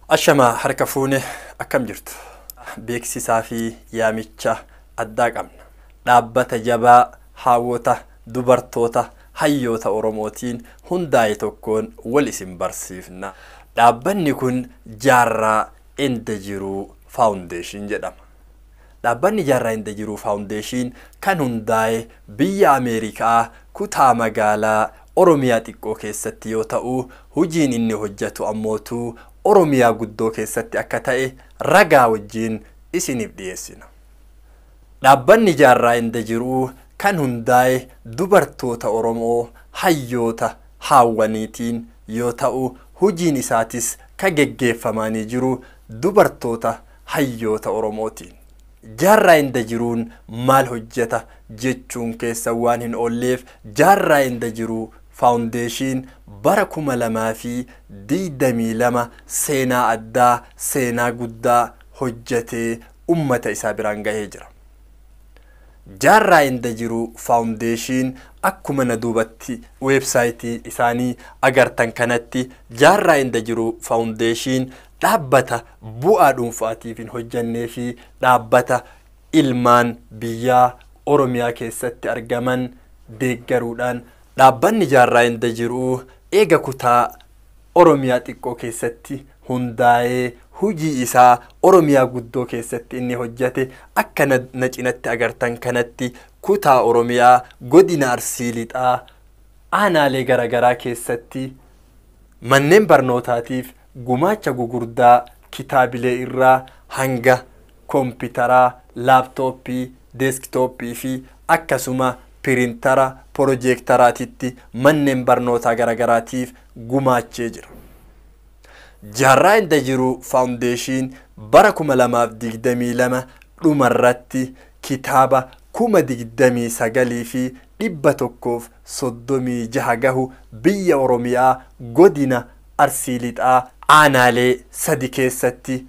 Ashamaa harka fuune, akkam jirtu? Beeksisaa fi yaamicha addaa qabna. Dhaabbata jabaa haawwota dubartoota hayyoota Oromootiin hundaa'e tokkoon wal isin barsiifna. Dhaabbanni kun Jaarraa Enda Jiruu Foundation jedhama. Dhaabbanni Jaarraa Enda Jiruu Foundation kan hundaa'e biyya Ameerikaa kutaa magaalaa Oromiyaa xiqqoo keessatti yoo ta'u, hojiin inni hojjetu ammootu Oromiyaa guddoo keessatti akka ta'e ragaa wajjin isiniif dhiyeessina. Dhaabbanni Jaarraa Enda Jiruu kan hundaa'e dubartoota Oromoo hayyoota haawwaniitiin yoo ta'u, hojiin isaatis kan geggeeffamanii jiru dubartoota hayyoota Oromootiin. Jaarraa Enda Jiruun maal hojjeta jechuun keessa waan hin oolleef, Jaarraa Enda Jiruu Foundation bara 2022 seenaa addaa, seenaa guddaa hojjetee ummata isaa biraan gahee jira. Jaarraa Enda Jiruu Foundation akkuma na duubatti weebsaayitii isaanii agartan kanatti, Jaarraa Enda Jiruu Foundation dhaabbata bu'aa dhuunfaatiif hin hojjannee fi dhaabbata ilmaan biyyaa Oromiyaa keessatti argaman deeggaruudhaan, dhaabbanni Jaarraa Enda Jiruu eega kutaa Oromiyaa xiqqoo keessatti hundaa'ee hojii isaa Oromiyaa guddoo keessatti inni hojjete akka na cinatti agartan kanatti kutaa Oromiyaa godina Arsii Lixaa aanaalee garaagaraa keessatti manneen barnootaatiif gumaacha gugurdaa kitaabilee irraa hanga koompitaraa, laaptooppii, deesktooppii fi akkasuma pirintara, piroojeektaraatitti manneen barnootaa garaagaraatiif gumaachee jira. Jaarraa Enda Jiruu Foundation bara 2022 dhumarratti kitaaba 29,136 gahu biyya Oromiyaa godina Arsii Lixaa aanaalee 3 keessatti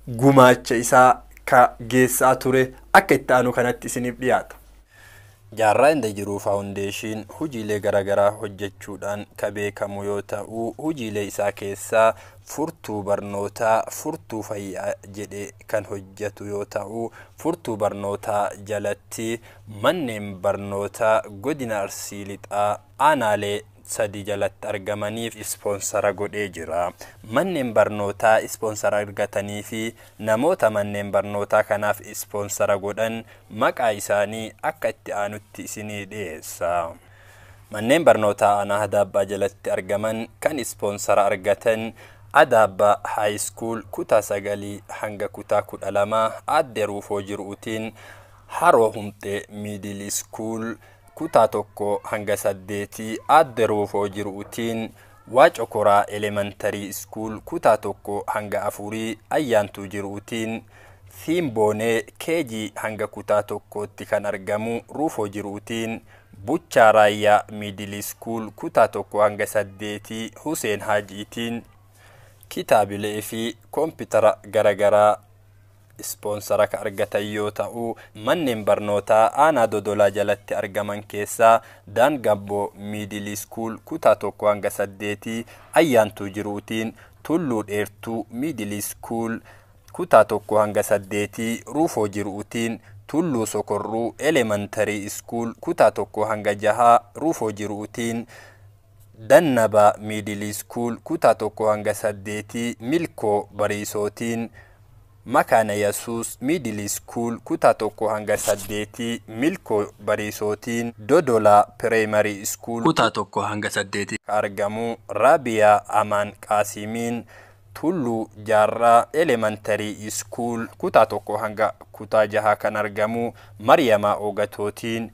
gumaacha isaa ka geessaa ture akka itti aanu kanatti isiniif dhiyaata. Jaarraa Enda Jiruu Foundation hojiilee garaagaraa hojjechuudhaan ka beekamu yoo ta'u, hojiilee isaa keessaa furtuu barnootaa, furtuu fayyaa jedhee kan hojjetu yoo ta'u, furtuu barnootaa jalatti manneen barnootaa godina Arsii Lixaa aanaalee 3 jalatti argamaniif ispoonsara godhee jira. Manneen barnootaa ispoonsara argatanii fi namoota manneen barnootaa kanaaf ispoonsara godhan maqaa isaanii akka itti aanutti isinii dhiyeessa. Manneen barnootaa aanaa Adaabbaa jalatti argaman kan ispoonsara argatan Adaabbaa High School kutaa 9 hanga kutaa 12 Aadde Ruufoo Jiruutiin, Haroo Humxee Middle School kutaa 1 hanga 8 Aadde Ruufoo Jiruutiin, Waacokoraa Elementary School kutaa 1 hanga 4 Ayyaantuu Jiruutiin, Siimboonee KG hanga kutaa 1tti kan argamu Ruufoo Jiruutiin, Buchaa Raayyaa Middle School kutaa 1 hanga 8 Huseen Haajiitiin kitaabilee fi koompitara garaagaraa ispoonsara ka argatan yoo ta'u, manneen barnootaa aanaa Dodolaa jalatti argaman keessaa Daangabboo Middle School kutaa 1 hanga 8 Ayyaantuu Jiruutiin, Tulluu Dheertuu Middle School kutaa 1 hanga 8 Ruufoo Jiruutiin, Tulluu Sokorruu Elementary School kutaa 1 hanga 6 Ruufoo Jiruutiin, Dannabaa Middle School kutaa 1 hanga 8 Milkoo Bariisootiin, Makaana Yesuus Middle School kutaa 1 hanga 8 Milkoo Bariisootiin, Dodolaa Primary School kutaa 1 hanga 8 argamu Raabiyaa Amaan Qaasimiin, Tulluu Jaarraa Elementary School kutaa 1 hanga kutaa 6 kan argamu Mariyamaa Ogatootiin,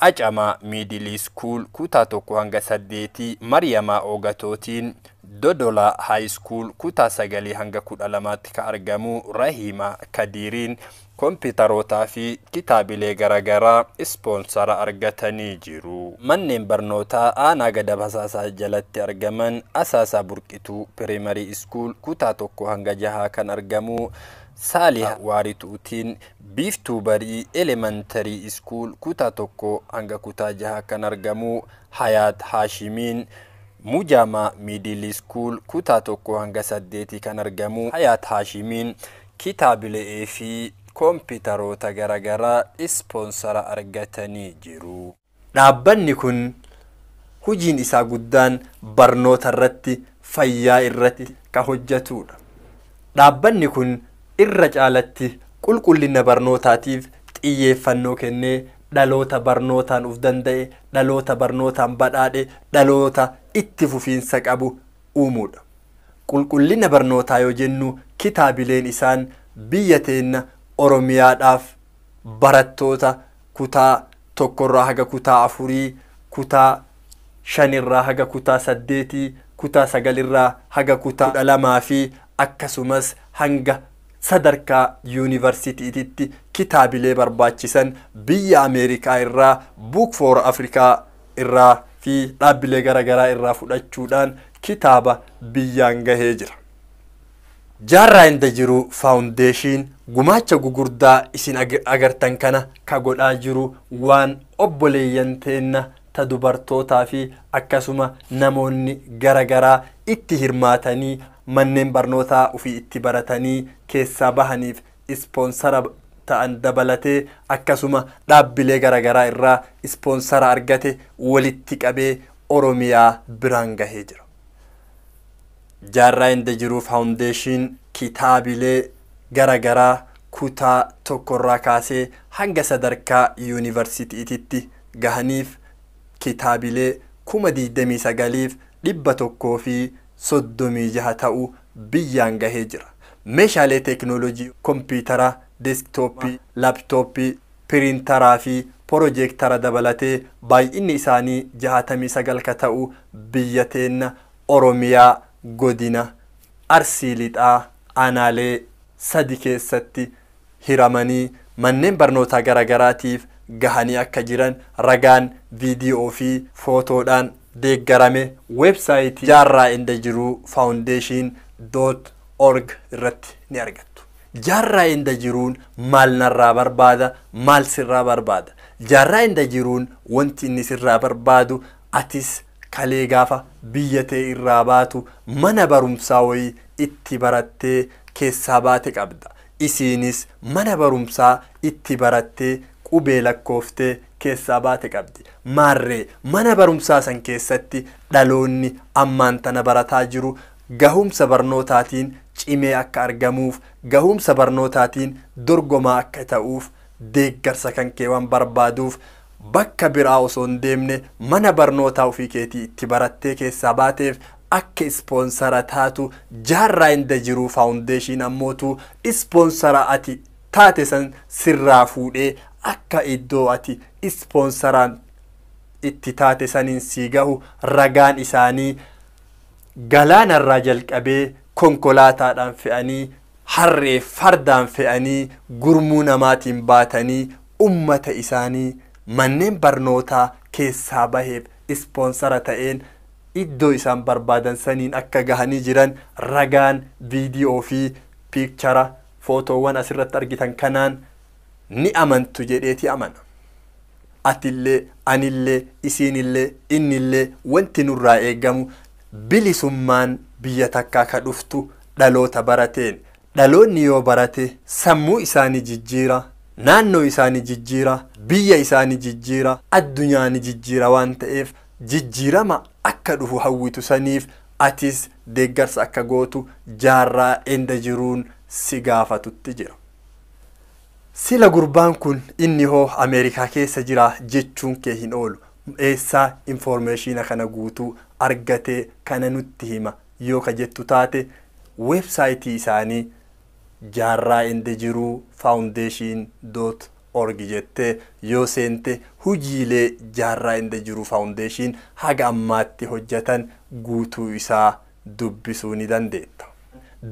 Qacamaa Middle School kutaa 1 hanga 8 Mariyamaa Ogatootiin, Dodolaa High School kutaa 9 hanga 12tti kan argamu Rahiima Kadiiriin kompiitarootaa fi kitaabilee garaagaraa ispoonsara argatanii jiru. Manneen barnootaa aanaa Gadab Hasaasaa jalatti argaman Asaasaa Burqituu Primary School kutaa 1 hanga 6 kan argamu Saalih Waarituutiin, Biiftuu Barii Elementary School kutaa 1 hanga kutaa 6 kan argamu Hayaat Haashimiin, Mujaamaa Middle School kutaa 1 hanga 8 kan argamu Hayaat Haashimiin kitaabilee fi kompiitaroota garaagaraa ispoonsara argatanii jiru. Dhaabbanni kun hojiin isaa guddaan barnoota irratti, fayyaa irratti ka hojjetudha. Dhaabbanni kun irra caalatti qulqullina barnootaatiif xiyyeeffannoo kennee dhaloota barnootaan uf danda'e, dhaloota barnootaan badhaadhe, dhaloota itti fufiinsa qabu uumuudha. Qulqullina barnootaa yoo jennu kitaabileen isaan biyya teenna Oromiyaadhaaf barattoota kutaa 1 irraa haga kutaa 4, kutaa 5 irraa haga kutaa 8, kutaa 9 irraa haga kutaa 12 fi akkasumas hanga sadarkaa yuunivarsiitiitti kitaabilee barbaachisan biyya Ameerikaa irraa, Book for Africa irraa fi dhaabbilee garaagaraa irraa fudhachuudhaan kitaaba biyyaan gahee jira. Jaarraa Inda Jiruu Foundation gumaacha gugurdaa isin agartan kana ka godhaa jiru waan obboleeyyan teenna ta dubartootaa fi akkasuma namoonni garaagaraa itti hirmaatanii manneen barnootaa ofii itti baratanii keessaa bahaniif ispoonsara ta'an dabalatee akkasuma dhaabbilee garaagaraa irraa ispoonsara argate walitti qabee Oromiyaa biraan gahee jira. Jaarraa Inda Jiruu Foundation kitaabilee garaagaraa kutaa 1 irraa kaasee hanga sadarkaa yuunivarsiitiitti gahaniif kitaabilee 29,136 ta'u biyyaan gahee jira. Meeshaalee teekinooloojii kompiitara, deesktooppii, laaptooppii, piriintaraa fi piroojeektara dabalatee baay'inni isaanii 69 ka ta'u biyya teenna Oromiyaa godina Arsii Lixaa aanaalee 3 keessatti hiramanii manneen barnootaa garaagaraatiif gahanii akka jiran ragaan viidiyoo fi footoodhaan deeggarame weebsaayitii Jaarraa Inda Jiruu Foundation .org irratti ni argattu. Jaarraa Inda Jiruun maal narraa barbaada? Maal sirraa barbaada? Jaarraa Inda Jiruun wanti inni sirraa barbaadu atis kalee gaafa biyya ta'e irraa baatu mana barumsaa wayii itti barattee keessaa baate qabda. Isiinis mana barumsaa itti barattee qubee lakkooftee keessaa baate qabdi. Maarree mana barumsaa san keessatti dhaloonni ammaan tana barataa jiru gahumsa barnootaatiin cimee akka argamuuf, gahumsa barnootaatiin dorgomaa akka ta'uuf deeggarsa kan kee waan barbaaduuf bakka biraa osoo hin deemne mana barnootaa ofii keetii itti barattee keessaa baateef akka ispoonsara taatu Jaarraa Inda Jiruu Foundation ammootu ispoonsara ati taate san sirraa fuudhee akka iddoo ati ispoonsaraan itti taate saniin sii gahu ragaan isaanii galaanarraa jalqabee konkolaataadhaan fe'anii harree fardaan fe'anii gurmuu namaatiin baatanii ummata isaanii manneen barnootaa keessaa baheef ispoonsara ta'een iddoo isaan barbaadan saniin akka gahanii jiran ragaan viidiyoo fi piikchara footoowwan asirratti argitan kanaan ni amantu jedheeti amana. Atillee, anillee, isiinillee, innillee wanti nurraa eegamu bilisummaan biyya takkaa ka dhuftu dhaloota barateen. Dhaloonni yoo barate sammuu isaanii jijjiira, naannoo isaanii jijjiira, biyya isaanii jijjiira, addunyaa ni jijjiira waan ta'eef jijjiirama akka dhufu hawwitu saniif atis deeggarsa akka gootu Jaarraa Inda Jiruun si gaafatutti jira. Sila gurbaan kun inni hoo Ameerikaa keessa jira jechuun kee hin oolu. Eessaa infoormeeshiina kana guutuu argatee kana nutti hima yoo ka jettu taate weebsaayitii isaanii Jaarraa Inda Jiruu Foundation .org jettee yoo seente hojiilee Jaarraa Inda Jiruu Foundation haga ammaatti hojjetan guutuu isaa dubbisuu ni dandeetta.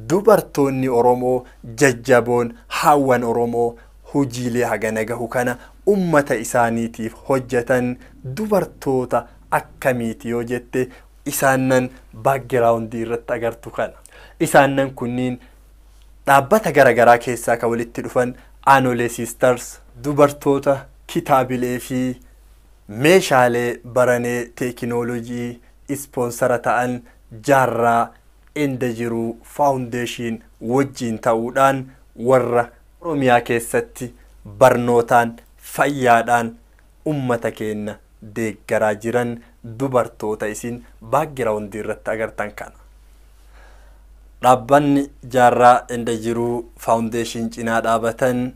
Dubartoonni Oromoo jajjaboon haawwan Oromoo hojiilee hagana gahu kana ummata isaaniitiif hojjetan dubartoota akkamiiti yoo jette isaannan baakgiraawundii irratti agartu kana. Isaannan kunniin dhaabbata garaagaraa keessaa kan walitti dhufan Aanolee Sisters dubartoota kitaabilee fi meeshaalee baranee teekinooloojii Ispoonsara ta'an Jaarraa Inda Jiruu Foundation wajjiin ta'uudhaan warra Oromiyaa keessatti barnootaan, fayyaadhaan ummata keenya deeggaraa jiran dubartoota isin background irratti agartan kana. Dhaabbanni Jaarraa Inda Jiruu Foundation cinaa dhaabatan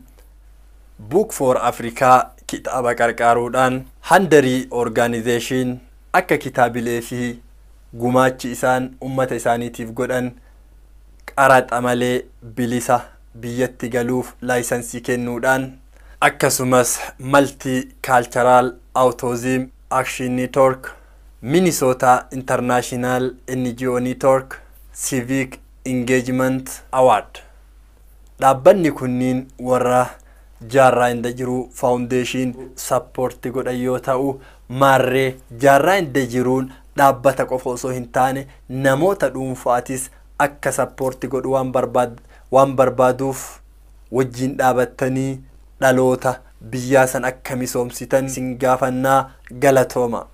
Book for Africa kitaaba qarqaaruudhaan, Handarii Organization akka kitaabilee fi gumaachi isaan ummata isaaniitiif godhan qaraxa malee bilisa biyyatti galuuf laayisansii kennuudhaan, akkasumas Multicultural Autism Action Network, Minnesota International NGO Network, Civic Engagement Award. Dhaabbanni kunniin warra Jaarraa Inda Jiruu Foundation support godhan yoo ta'u, maarree Jaarraa Inda Jiruun dhaabbata qofa osoo hin taane namoota dhuunfaatis akka support godhu waan barbaaduuf wajjin dhaabattanii dhaloota biyyaa san akka misoomsitan isin gaafannaa, galatooma.